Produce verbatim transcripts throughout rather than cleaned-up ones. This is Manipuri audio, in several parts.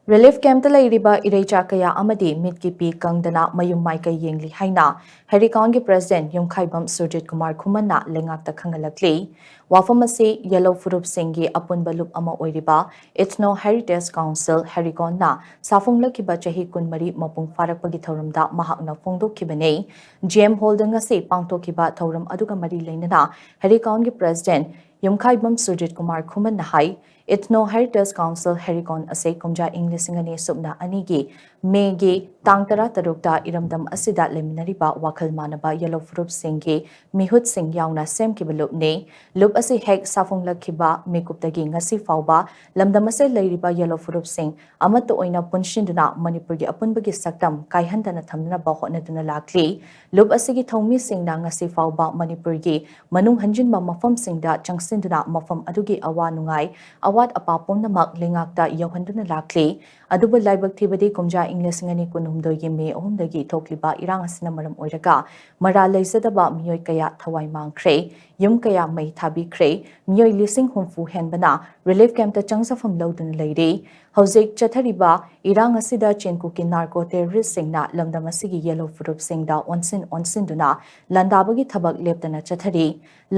ꯔꯤꯂꯤꯐ ꯀꯦꯝꯞꯇ ꯂꯩꯔꯤꯕ ꯏꯔꯩꯆꯥ ꯀꯌꯥ ꯑꯃꯗꯤ ꯃꯤꯠꯀꯤ ꯄꯤ ꯀꯪꯗꯅ ꯃꯌꯨꯝ ꯃꯥꯏꯀꯩ ꯌꯦꯡꯂꯤ ꯍꯥꯏꯅ ꯍꯦꯔꯤꯀꯣꯟꯒꯤ ꯄ꯭ꯔꯦꯁꯤꯗꯦꯟꯠ ꯌꯨꯝꯈꯥꯏꯕꯝ ꯁꯨꯔꯖꯤꯠ ꯀꯨꯃꯥꯔ ꯈꯨꯃꯟꯅ ꯂꯩꯉꯥꯛꯇ ꯈꯪꯍꯜꯂꯛꯂꯤ꯫ ꯋꯥꯐꯝ ꯑꯁꯤ ꯌꯦꯂꯧ ꯐꯨꯔꯨꯞꯁꯤꯡꯒꯤ ꯑꯄꯨꯟꯕ ꯂꯨꯞ ꯑꯃ ꯑꯣꯏꯔꯤꯕ ꯏꯊꯅꯣ ꯍꯦꯔꯤꯇꯦꯖ ꯀꯥꯎꯟꯁꯤꯜ ꯍꯦꯔꯤꯀꯣꯟꯅ ꯁꯥꯐꯣꯡꯂꯛꯈꯤꯕ ꯆꯍꯤ ꯀꯨꯟꯃꯔꯤ ꯃꯄꯨꯡ ꯐꯥꯔꯛꯄꯒꯤ ꯊꯧꯔꯝꯗ ꯃꯍꯥꯛꯅ ꯐꯣꯡꯗꯣꯛꯈꯤꯕꯅꯤ꯫ ꯖꯤ ꯑꯦꯝ ꯍꯣꯜꯗ ꯉꯁꯤ ꯄꯥꯡꯊꯣꯛꯈꯤꯕ ꯊꯧꯔꯝ ꯑꯗꯨꯒ ꯃꯔꯤ ꯂꯩꯅꯅ ꯍꯦꯔꯤꯀꯣꯟꯒꯤ ꯄ꯭ꯔꯦꯁꯤꯗꯦꯟꯠ ꯌꯨꯝꯈꯥꯏꯕꯝ ꯁꯨꯔꯖꯤꯠ ꯀꯨꯃꯥꯔ ꯈꯨꯃꯟꯅ ꯍꯥꯏ, ꯏꯊꯅꯣ ꯍꯦꯔꯤꯇꯦꯖ ꯀꯥꯎꯟꯁꯤꯜ ꯍꯦꯔꯤꯀꯣꯟ ꯑꯁꯤ ꯀꯨꯝꯖꯥ ꯏꯪ ꯂꯤꯁꯤꯡ ꯑꯅꯤ ꯁꯨꯞꯅ ꯑꯅꯤꯒꯤ ꯃꯦꯒꯤ ꯇꯥꯡ ꯇꯔꯥꯇꯔꯨꯛꯇ ꯏꯔꯝꯗꯝ ꯑꯁꯤꯗ ꯂꯩꯃꯤꯟꯅꯔꯤꯕ ꯋꯥꯈꯜ ꯃꯥꯟꯅꯕ ꯌꯦꯂꯧ ꯐꯨꯔꯨꯞꯁꯤꯡꯒꯤ ꯃꯤꯍꯨꯠꯁꯤꯡ ꯌꯥꯎꯅ ꯁꯦꯝꯈꯤꯕ ꯂꯨꯞꯅꯤ꯫ ꯂꯨꯞ ꯑꯁꯤ ꯍꯦꯛ ꯁꯥꯐꯣꯡꯂꯛꯈꯤꯕ ꯃꯤꯀꯨꯞꯇꯒꯤ ꯉꯁꯤ ꯐꯥꯎꯕ ꯂꯝꯗꯝ ꯑꯁꯤꯗ ꯂꯩꯔꯤꯕ ꯌꯦꯂꯧ ꯐꯨꯔꯨꯞꯁꯤꯡ ꯑꯃꯠꯇ ꯑꯣꯏꯅ ꯄꯨꯟꯁꯤꯟꯗꯨꯅ ꯃꯅꯤꯄꯨꯔꯒꯤ ꯑꯄꯨꯟꯕꯒꯤ ꯁꯛꯇꯝ ꯀꯥꯏꯍꯟꯗꯅ ꯊꯝꯅꯅꯕ ꯍꯣꯠꯅꯗꯨꯅ ꯂꯥꯛꯂꯤ꯫ ꯂꯨꯞ ꯑꯁꯤꯒꯤ ꯊꯧꯃꯤꯁꯤꯡꯅ ꯉꯁꯤ ꯐꯥꯎꯕ ꯃꯅꯤꯄꯨꯔꯒꯤ ꯃꯅꯨꯡ ꯍꯟꯖꯤꯟꯕ ꯃꯐꯝꯁꯤꯡꯗ ꯆꯪꯁꯤꯟꯗꯨꯅ ꯃꯐꯝ ꯑꯗꯨꯒꯤ ꯑꯋꯥ ꯅꯨꯡꯉꯥꯏ, ꯑꯋꯥꯠ ꯑꯄꯥ ꯄꯨꯝꯅꯃꯛ ꯂꯩꯉꯥꯛꯇ ꯌꯧꯍꯟꯗꯨꯅ ꯂꯥꯛꯂꯤ꯫ ꯑꯗꯨꯕꯨ ꯂꯥꯏꯕꯛ ꯊꯤꯕꯗꯤ ꯀꯨꯝꯖꯥ ꯏꯪ ꯂꯤꯁꯤꯡ ꯑꯅꯤ ꯀꯨꯟꯍꯨꯝꯗꯣꯏꯒꯤ ꯃꯦ ꯑꯍꯨꯝꯗꯒꯤ ꯊꯣꯛꯂꯤꯕ ꯏꯔꯥꯡ ꯑꯁꯤꯅ ꯃꯔꯝ ꯑꯣꯏꯔꯒ ꯃꯔꯥꯜ ꯂꯩꯖꯗꯕ ꯃꯤꯑꯣꯏ ꯀꯌꯥ ꯊꯋꯥꯏ ꯃꯥꯡꯈ꯭ꯔꯦ, ꯌꯨꯝ ꯀꯌꯥ ꯃꯩ ꯊꯥꯕꯤꯈ꯭ꯔꯦ, ꯃꯤꯑꯣꯏ ꯂꯤꯁꯤꯡ ꯍꯨꯝꯐꯨ ꯍꯦꯟꯕꯅ ꯔꯤꯂꯤꯐ ꯀꯦꯝꯞꯇ ꯆꯪꯖꯐꯝ ꯂꯧꯗꯨꯅ ꯂꯩꯔꯤ꯫ ꯍꯧꯖꯤꯛ ꯆꯠꯊꯔꯤꯕ ꯏꯔꯥꯡ ꯑꯁꯤꯗ ꯆꯤꯟꯀꯨꯀꯤ ꯅꯥꯔꯀꯣ ꯇꯦꯔꯣꯔꯤꯁꯁꯤꯡꯅ ꯂꯝꯗꯝ ꯑꯁꯤꯒꯤ ꯌꯦꯂꯧ ꯐꯨꯔꯨꯞꯁꯤꯡꯗ ꯑꯣꯟꯁꯤꯟ ꯑꯣꯟꯁꯤꯟꯗꯨꯅ ꯂꯥꯟꯗꯥꯕꯒꯤ ꯊꯕꯛ ꯂꯦꯞꯇꯅ ꯆꯠꯊꯔꯤ꯫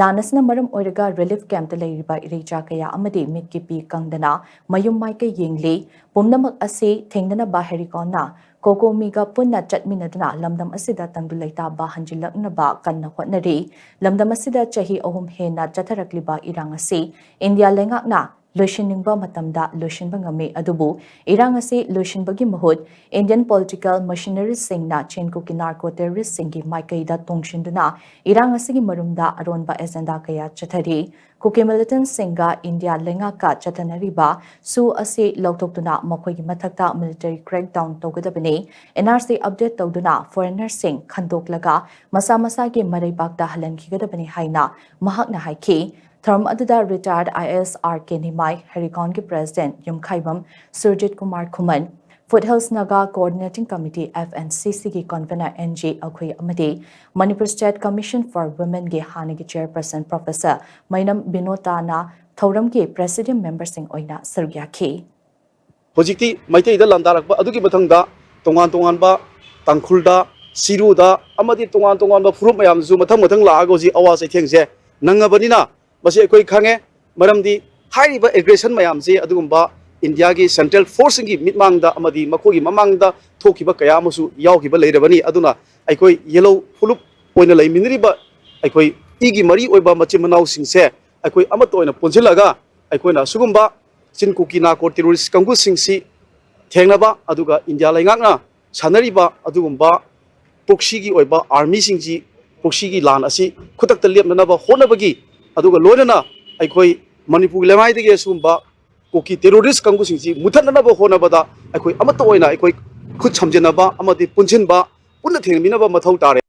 ꯂꯥꯟ ꯑꯁꯤꯅ ꯃꯔꯝ ꯑꯣꯏꯔꯒ ꯔꯤꯂꯤꯐ ꯀꯦꯝꯞꯇ ꯂꯩꯔꯤꯕ ꯏꯔꯩꯆꯥ ꯀꯌꯥ ꯑꯃꯗꯤ ꯃꯤꯠꯀꯤ ꯄꯤ ꯀꯪꯗꯅ ꯃꯌꯨꯝ ꯃꯥꯏꯀꯩ ꯌꯦꯡꯂꯤ꯫ ꯄꯨꯝꯅꯃꯛ ꯑꯁꯤ ꯊꯦꯡꯅꯅꯕ ꯍꯦꯔꯤꯀꯣꯟꯅ ꯀꯣꯀꯣꯃꯤꯒ ꯄꯨꯟꯅ ꯆꯠꯃꯤꯟꯅꯗꯨꯅ ꯂꯝꯗꯝ ꯑꯁꯤꯗ ꯇꯪꯗꯨ ꯂꯩꯇꯥꯕ ꯍꯟꯖꯤꯜꯂꯛꯅꯕ ꯀꯟꯅ ꯍꯣꯠꯅꯔꯤ꯫ ꯂꯝꯗꯝ ꯑꯁꯤꯗ ꯆꯍꯤ ꯑꯍꯨꯝ ꯍꯦꯟꯅ ꯆꯠꯊꯔꯛꯂꯤꯕ ꯏꯔꯥꯡ ꯑꯁꯤ ꯏꯟꯗꯤꯌꯥ ꯂꯩꯉꯥꯛꯅ ꯂꯣꯏꯁꯤꯟꯅꯤꯡꯕ ꯃꯇꯝꯗ ꯂꯣꯏꯁꯤꯟꯕ ꯉꯝꯃꯤ, ꯑꯗꯨꯕꯨ ꯏꯔꯥꯡ ꯑꯁꯤ ꯂꯣꯏꯁꯤꯟꯕꯒꯤ ꯃꯍꯨꯠ ꯏꯟꯗꯤꯌꯟ ꯄꯣꯂꯤꯇꯤꯀꯦꯜ ꯃꯦꯁꯤꯅꯔꯤꯁꯤꯡꯅ ꯆꯤꯟꯀꯨꯀꯤ ꯅꯥꯔꯀꯣ ꯇꯦꯔꯣꯔꯤꯁꯁꯤꯡꯒꯤ ꯃꯥꯏꯀꯩꯗ ꯇꯣꯡꯁꯤꯟꯗꯨꯅ ꯏꯔꯥꯡ ꯑꯁꯤꯒꯤ ꯃꯔꯨꯝꯗ ꯑꯔꯣꯟꯕ ꯑꯦꯖꯦꯟꯗꯥ ꯀꯌꯥ ꯆꯠꯊꯔꯤ꯫ ꯀꯨꯀꯤ ꯃꯤꯂꯤꯇꯦꯟꯠꯁꯤꯡꯒ ꯏꯟꯗꯤꯌꯥ ꯂꯩꯉꯥꯛꯀ ꯆꯠꯊꯅꯔꯤꯕ ꯁꯨ ꯑꯁꯤ ꯂꯧꯊꯣꯛꯇꯨꯅ ꯃꯈꯣꯏꯒꯤ ꯃꯊꯛꯇ ꯃꯤꯂꯤꯇꯔꯤ ꯀ꯭ꯔꯦꯛꯗꯥꯎꯟ ꯇꯧꯒꯗꯕꯅꯤ꯫ ꯑꯦꯟ ꯑꯥꯔ ꯁꯤ ꯑꯞꯗꯦꯠ ꯇꯧꯗꯨꯅ ꯐꯣꯔꯦꯅꯔꯁꯤꯡ ꯈꯟꯗꯣꯛꯂꯒ ꯃꯁꯥ ꯃꯁꯥꯒꯤ ꯃꯔꯩꯕꯥꯛꯇ ꯍꯜꯍꯟꯈꯤꯒꯗꯕꯅꯤ ꯍꯥꯏꯅ ꯃꯍꯥꯛꯅ ꯍꯥꯏꯈꯤ꯫ ꯊꯧꯔꯝ ꯑꯗꯨꯗ ꯔꯤꯇꯥꯌꯔꯗ I A S R K Nimai, ꯍꯦꯔꯤꯀꯣꯟꯒꯤ ꯄ꯭ꯔꯦꯁꯤꯗꯦꯟꯠ ꯌꯨꯝꯈꯥꯏꯕꯝ Surjit Kumar Khuman, foothills Naga coordinating committee, F N C ꯁꯤꯒꯤ ꯀꯟꯚꯦꯅꯔ ꯑꯦꯟ ꯖꯤ ꯑꯈꯨꯏ ꯑꯃꯗꯤ ꯃꯅꯤꯄꯨꯔ ꯁ꯭ꯇꯦꯠ ꯀꯃꯤꯁꯟ ꯐꯣꯔ ꯋꯨꯃꯦꯟꯒꯤ ꯍꯥꯟꯅꯒꯤ ꯆꯦꯌꯔꯄꯔꯁꯟ ꯄ꯭ꯔꯣꯐꯦꯁꯔ ꯃꯩꯅꯝ ꯕꯤꯅꯣꯇꯥꯅ ꯊꯧꯔꯝꯒꯤ ꯄ꯭ꯔꯦꯁꯤꯗꯤꯌꯝ ꯃꯦꯝꯕꯔꯁꯤꯡ ꯑꯣꯏꯅ ꯁꯔꯨꯛ ꯌꯥꯈꯤ꯫ ꯍꯧꯖꯤꯛꯇꯤ ꯃꯩꯇꯩꯗ ꯂꯥꯟꯗꯥꯔꯛꯄ ꯑꯗꯨꯒꯤ ꯃꯊꯪꯗ ꯇꯣꯉꯥꯟ ꯇꯣꯉꯥꯟꯕ ꯇꯥꯡꯈꯨꯜꯗ, ꯆꯤꯔꯨꯗ ꯑꯃꯗꯤ ꯇꯣꯉꯥꯟ ꯇꯣꯉꯥꯟꯕ ꯐꯨꯔꯨꯞ ꯃꯌꯥꯝꯁꯨ ꯃꯊꯪ ꯃꯊꯪ ꯂꯥꯛꯑꯒ ꯍꯧꯖꯤꯛ ꯑꯋꯥ ꯆꯩꯊꯦꯡꯁꯦ ꯅꯪꯉꯕꯅꯤꯅ ꯃꯁꯤ ꯑꯩꯈꯣꯏ ꯈꯪꯉꯦ꯫ ꯃꯔꯝꯗꯤ ꯍꯥꯏꯔꯤꯕ ꯑꯦꯒ꯭ꯔꯦꯁꯟ ꯃꯌꯥꯝꯁꯤ ꯑꯗꯨꯒꯨꯝꯕ ꯏꯟꯗꯤꯌꯥꯒꯤ ꯁꯦꯟꯇ꯭ꯔꯦꯜ ꯐꯣꯔꯁꯁꯤꯡꯒꯤ ꯃꯤꯠꯃꯥꯡꯗ ꯑꯃꯗꯤ ꯃꯈꯣꯏꯒꯤ ꯃꯃꯥꯡꯗ ꯊꯣꯛꯈꯤꯕ ꯀꯌꯥ ꯑꯃꯁꯨ ꯌꯥꯎꯈꯤꯕ ꯂꯩꯔꯕꯅꯤ꯫ ꯑꯗꯨꯅ ꯑꯩꯈꯣꯏ ꯌꯦꯜꯍꯧ ꯐꯨꯂꯨꯞ ꯑꯣꯏꯅ ꯂꯩꯃꯤꯟꯅꯔꯤꯕ ꯑꯩꯈꯣꯏ ꯏꯒꯤ ꯃꯔꯤ ꯑꯣꯏꯕ ꯃꯆꯤꯟ ꯃꯅꯥꯎꯁꯤꯡꯁꯦ ꯑꯩꯈꯣꯏ ꯑꯃꯠꯇ ꯑꯣꯏꯅ ꯄꯨꯟꯁꯤꯜꯂꯒ ꯑꯩꯈꯣꯏꯅ ꯑꯁꯤꯒꯨꯝꯕ ꯆꯤꯟ ꯀꯨꯀꯤ ꯅꯥꯔꯀꯣ ꯇꯦꯔꯣꯔꯤꯁ ꯀꯥꯡꯕꯨꯁꯤꯡꯁꯤ ꯊꯦꯡꯅꯕ, ꯑꯗꯨꯒ ꯏꯟꯗꯤꯌꯥ ꯂꯩꯉꯥꯛꯅ ꯁꯥꯟꯅꯔꯤꯕ ꯑꯗꯨꯒꯨꯝꯕ ꯄ꯭ꯔꯣꯛꯁꯤꯒꯤ ꯑꯣꯏꯕ ꯑꯥꯔꯃꯤꯁꯤꯡꯁꯤ, ꯄ꯭ꯔꯣꯛꯁꯤꯒꯤ ꯂꯥꯟ ꯑꯁꯤ ꯈꯨꯗꯛꯇ ꯂꯦꯞꯅꯅꯕ ꯍꯣꯠꯅꯕꯒꯤ, ꯑꯗꯨꯒ ꯂꯣꯏꯅꯅ ꯑꯩꯈꯣꯏ ꯃꯅꯤꯄꯨꯔꯒꯤ ꯂꯩꯃꯥꯏꯗꯒꯤ ꯑꯁꯤꯒꯨꯝꯕ ꯀꯨꯀꯤ ꯇꯦꯔꯣꯔꯤꯁ ꯀꯥꯡꯕꯨꯁꯤꯡꯁꯤ ꯃꯨꯊꯠꯅꯅꯕ ꯍꯣꯠꯅꯕꯗ ꯑꯩꯈꯣꯏ ꯑꯃꯠꯇ ꯑꯣꯏꯅ ꯑꯩꯈꯣꯏ ꯈꯨꯠ ꯁꯝꯖꯤꯟꯅꯕ ꯑꯃꯗꯤ ꯄꯨꯟꯁꯤꯟꯕ, ꯄꯨꯟꯅ ꯊꯦꯡꯅꯃꯤꯟꯅꯕ ꯃꯊꯧ ꯇꯥꯔꯦ꯫